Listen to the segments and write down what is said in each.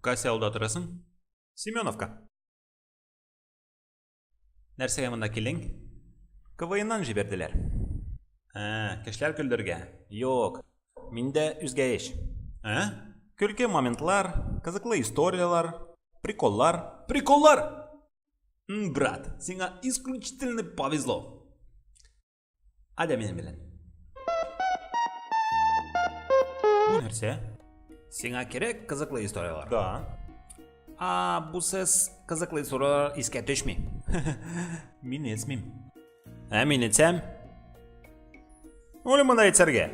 Кайсы авылда торасың? Семеновка. Нәрсәгә монда килдең? КВНнан җибәрделәр. Ә, кешеләр көлдергә. Юк. Миндә үзгә эш. Ә? Көлке моментлар, кызыклы историяләр, приколлар. Приколлар! Брат, сиңа исключительно повезло. Адә минем белән. Бу нәрсә? Сиңа кирәк кызыклы историяләр. Да. А бу сез кызыклы историяләр искә төшми. Мин әйтмим. Ә мин әйтсәм? Үлем монда әйтсәргә.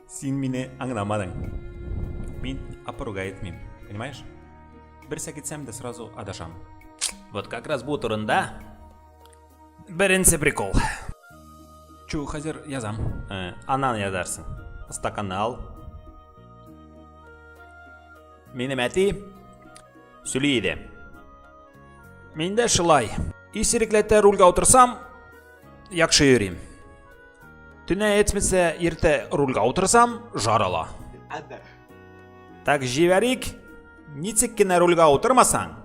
Син мине аңламадың. Мин опоруга әйтмим, понимаешь? Бер сәкетсәм дә сразу адашам. Вот как раз бу турында беренче прикол. Чу, хәзер язам. Э, анан язарсың. Стаканны ал. Минем әти сөйли иде. Мин дә шулай. Исерекләтә рульгә утырсам, яхшы йөрим. Төнә әйтмәсә, иртә рульгә утырсам, жар ала. Так җибәрик. Ничек кенә рульгә утырмасаң,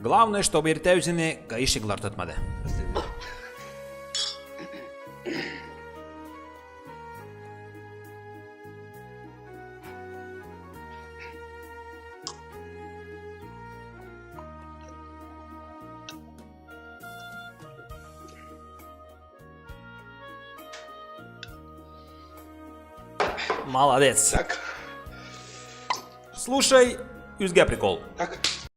главное, чтобы иртә үзеңне гаишниклар тотмады. Молодец. Так. Слушай, үзгә прикол. Так.